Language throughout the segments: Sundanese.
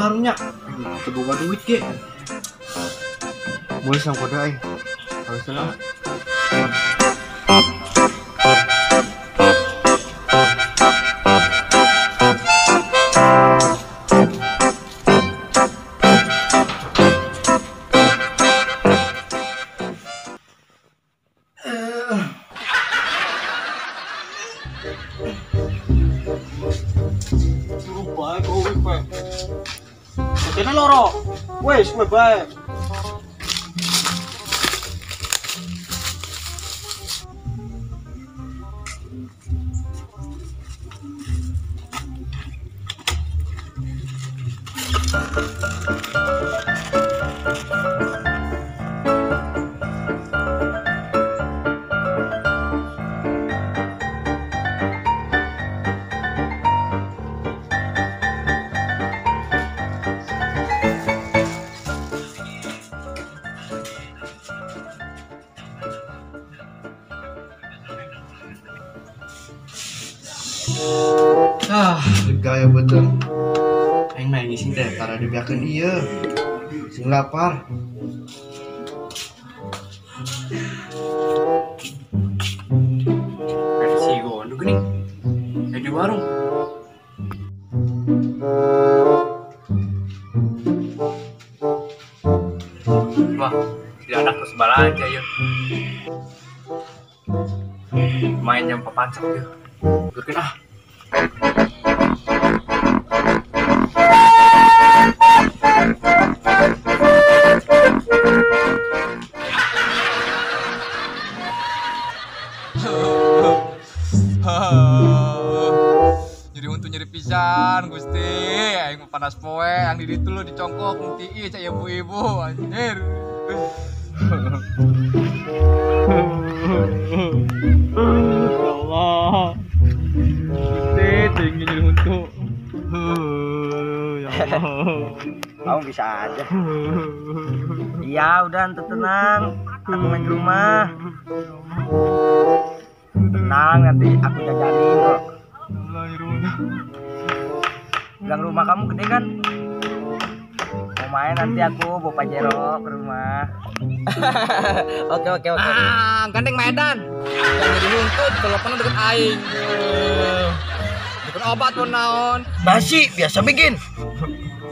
karunya. Teu boga duit ge. Mulai sang kode aing. Harus lah. Kene loro. Wes kowe bae. Ah, gaya betul. Aing mah ngising teh tara dibeakeun ieu. Sing lapar. Si gondok geuning. Di warung. Wah, si anak terus balanja ya. Main jam papancak ya. Gerkeun ah. Jadi untuk nyeri pisan Gusti, aing panas poe, ang di ditu lo dicongkok ngtii cak ibu-ibu anjir. Ya Allah. Gusti tinggi nyeri huntu. Ya Allah. Kamu bisa aja. Iya, udah ente tenang. Aku main di rumah. Tenang, nanti aku jajanin kok. Gang rumah kamu gede kan? Mau main nanti aku bawa Pajero ke rumah. Oke. Ah, gandeng Medan. Yang jadi nuntut teleponan deket aing. Deket obat pun naon. Nasi biasa bikin.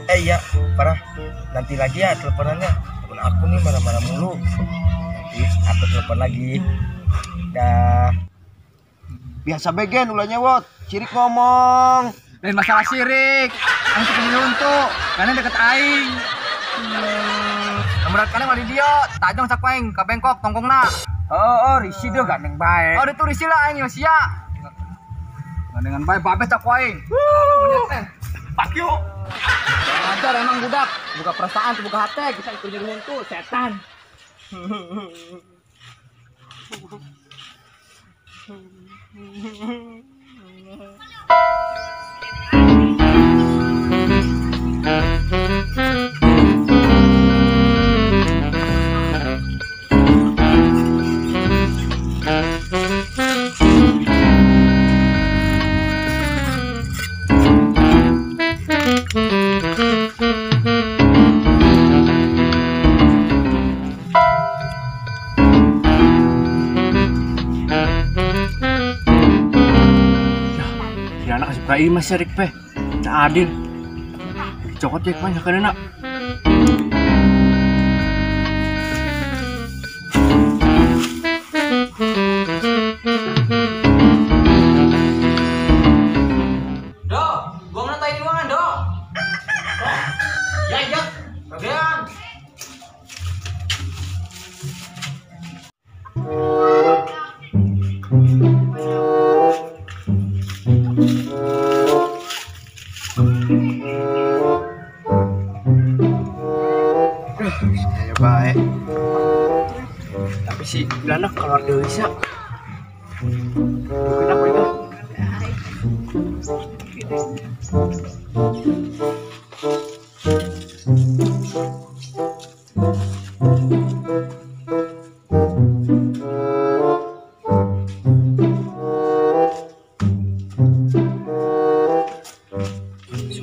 Iya, parah. Nanti lagi ya teleponannya. Temen aku nih marah-marah mulu. Nanti aku telepon lagi. Dah. Biasa begen ulah nyewot, sirik ngomong. Lain masalah sirik. Aing teh punya untuk, karena deket aing. Nomor kalian mah di dia, tajong sak aing ka Bangkok tongkongna. Oh, risih deh gandeng bae. Oh, itu risih lah aing sia. Gandengan bae babeh sak aing. Punya teh. Pak yuk. Ajar emang budak, buka perasaan, buka hati, bisa ikut jadi hantu, setan. Anak ini masih rik pe, tak adil. Cokot ya banyak kan nak. Do, gua ngetain uangan do. Ya ya, bagian. Ya baik. Tapi si Belanda keluar dari bisa. Kenapa itu?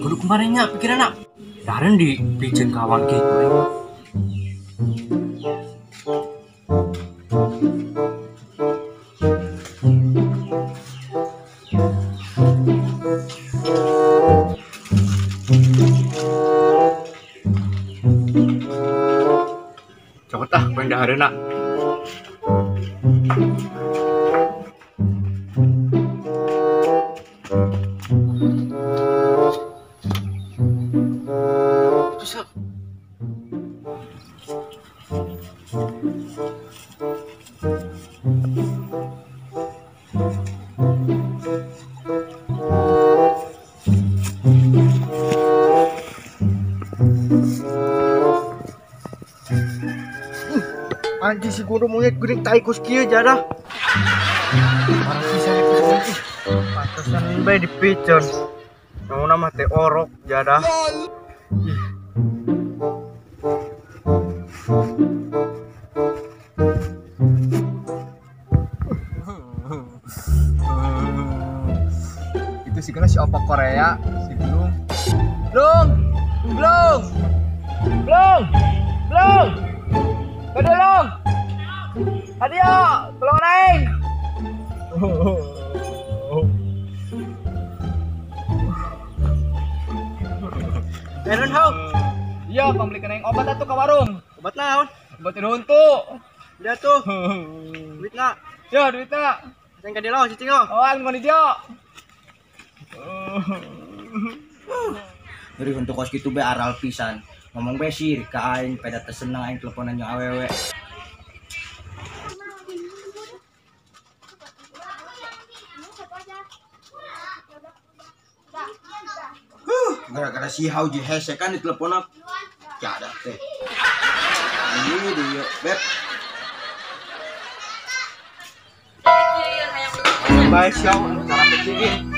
Kudu kemarinnya pikiran nak. Daren di pijen kawan gitu. Cokot ah, pengen dahareun nak. Anjing si guru monyet geuning tai kus kieu jadah. Parah pisan eta si. Pantesan bae dipiceun. Naon mah teh orok jadah. Ih. Itu sih kena si opa Korea, si Blung. Blung! Blung! Blung! Blung! Kedulung! Adio, tolong aing. Aaron hau. Iya, pembelikan aing obat atuh ke warung. Obat naon? Obat huntu. Dia tuh. Duitna. Ya, duitna. Sing ka dieu cicing oh. Oh, anu di dieu. Dari huntu kos kitu be aral pisan. Ngomong be sih ka aing peda teu seneng aing teleponan jeung awewe. Gara-gara si Hau ji hese kan ditelepon aku. Jadah teh. Ini dia, Beb. Bae siau anu cara pecing.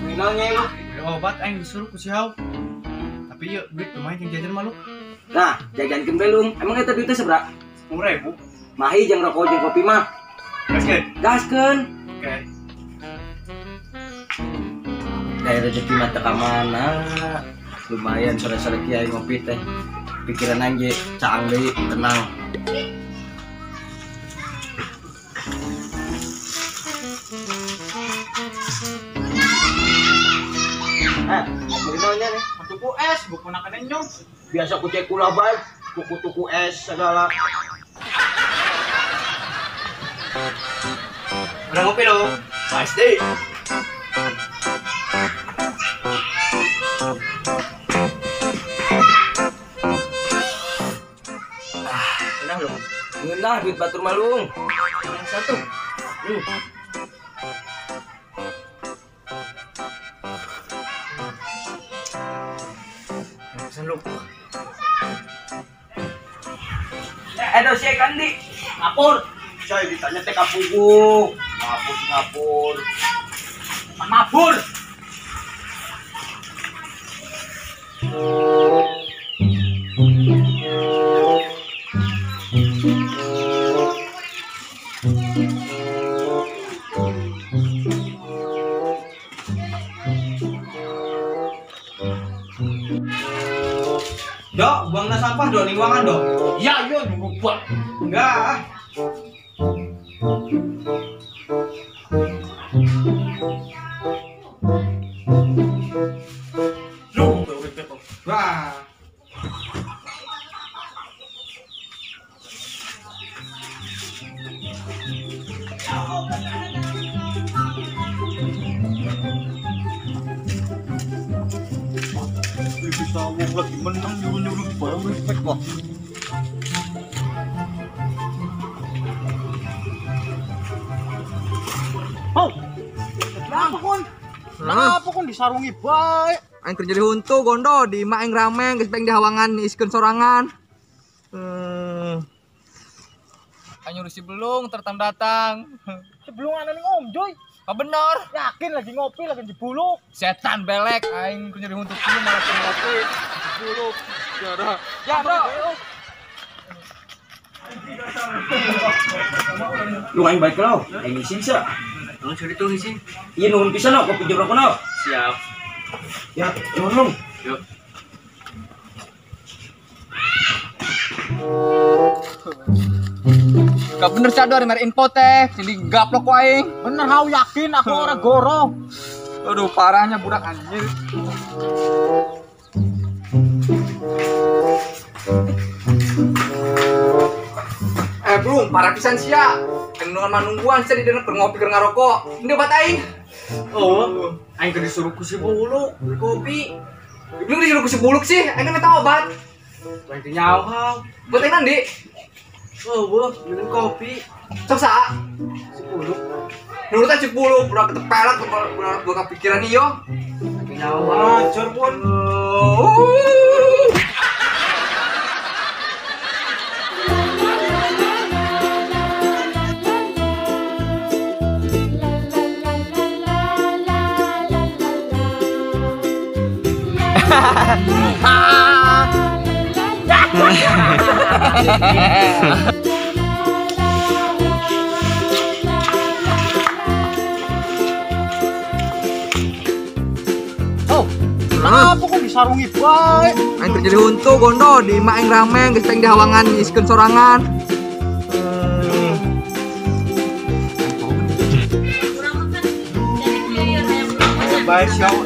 Nginalnya lu. Obat aing disuruh ku si Hau. Tapi yuk duit lumayan jeung jajan mah lu. Nah, jajankeun bae lung. Emang eta duitnya seberapa? 10.000. Mahi jeung rokok jeung kopi mah. Gaskeun. Gaskeun. Oke. Daya rezeki mah teu ka mana. Lumayan sore-sore kiai ngopi teh. Pikiran aing ge caang deui, tenang. Beli naonnya nih? Tuku es, buku nak nyong. Biasa ku cek kula bae, tuku-tuku es segala. Udah ngopi dong. Pasti. Ngeunah lho. Ngeunah duit batur malung. Yang satu. Pesan lu. Aduh, si Kandi. Ngapur. Saya ditanya teh kapugu. Ngapur ngapur. Mabur. Dok, buangna sampah dok, ning ruangan dok. Ya, iya nunggu buat. Enggak. Lu, Wah. Bisa wong lagi menang nyuruh-nyuruh barang respect kok. Oh. Kenapa kon? Kenapa kon disarungi bae? Aing kerja di huntu gondo di imah aing rame geus bae dihawangan iskeun sorangan. Aing nyuruh si Belung tertam datang. Sebelum ana ning Om Joy. Ah bener. Yakin lagi ngopi lagi jebuluk. Setan belek aing keur nyeri huntu kieu malah keur ngopi. Jebuluk. Jarah. Ya, Bro. Lu aing baik lo, aing ngising sia. Nuhun suri tuh ngising. Iya nuhun pisan lo, kopi jero kono. Siap. Ya, nuhun lu. Yuk. Gak bener sadar mere info teh, jadi gaplok ku aing. Bener hau yakin aku ora goro. Aduh parahnya budak anjir. Belum parah pisan sia. Nungguan manungguan sia di dana keur ngopi keur ngarokok. Ini obat aing. Oh, aing keur disuruh ku si Buluk beli kopi. Belum disuruh ku si Buluk sih, aing kan minta obat. Aing teh nyaho. Buat aing nanti. Oh, wah, minum kopi. Sok saa. Si Buluk. Nurutan si Buluk, budak ketepelak, budak buka pikiran iyo. Aing nyaho. Hancur pun. Oh, kenapa kok disarungi bae? Aing terjadi huntu gondo di imah aing rame geus teh dihawangan ngiskeun sorangan. Bae siau.